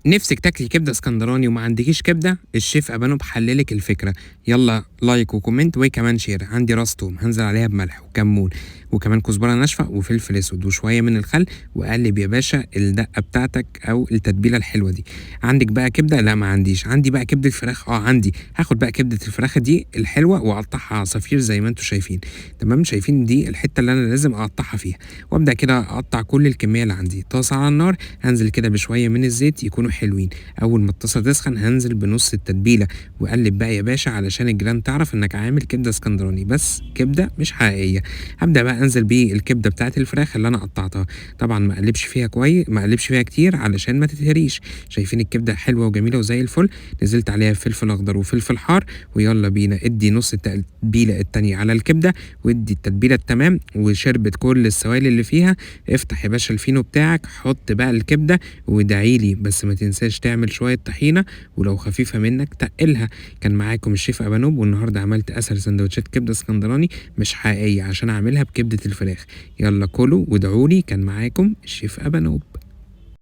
نفسك تاكلي كبده اسكندراني وما عندكيش كبده؟ الشيف ابانوب حللك الفكرة. يلا like و comment وكمان share. عندي راس توم هنزل عليها بملح وكمون وكمان كزبره ناشفة وفلفل اسود وشوية من الخل، وقلب يا باشا الدقة بتاعتك او التتبيله الحلوة دي. عندك بقى كبده؟ لا ما عنديش. عندي بقى كبده فراخ؟ عندي. هاخد بقى كبده الفراخ دي الحلوة واقطعها عصافير زي ما انتم شايفين. تمام، شايفين دي الحتة اللي انا لازم اقطعها فيها، وابدا كده اقطع كل الكمية اللي عندي. طاسه على النار، هنزل كده بشوية من الزيت يكونوا حلوين. اول ما الطاسه تسخن هنزل بنص التتبيله، وقلب بقى يا باشا علشان الجيران تعرف انك عامل كبده اسكندراني، بس كبده مش حقيقية. هبدا بقى انزل بالكبده بتاعت الفراخ اللي انا قطعتها. طبعا ما اقلبش فيها كويس، ما اقلبش فيها كتير علشان ما تتهريش. شايفين الكبده حلوة وجميلة وزي الفل. نزلت عليها فلفل اخضر وفلفل حار، ويلا بينا ادي نص التتبيله التانية على الكبده، وادي التتبيله التمام وشربت كل السوائل اللي فيها. افتح يا باشا الفينو بتاعك، حط بقى الكبده وادعيلي، بس ما تنساش تعمل شوية طحينه، ولو خفيفة منك تقلها. كان معاكم الشيف ابانوب، والنهارده عملت اسهل سندوتشات كبده اسكندراني مش حقيقية عشان اعملها بكبده الفراخ. يلا كلوا وادعولي. كان معاكم الشيف ابانوب.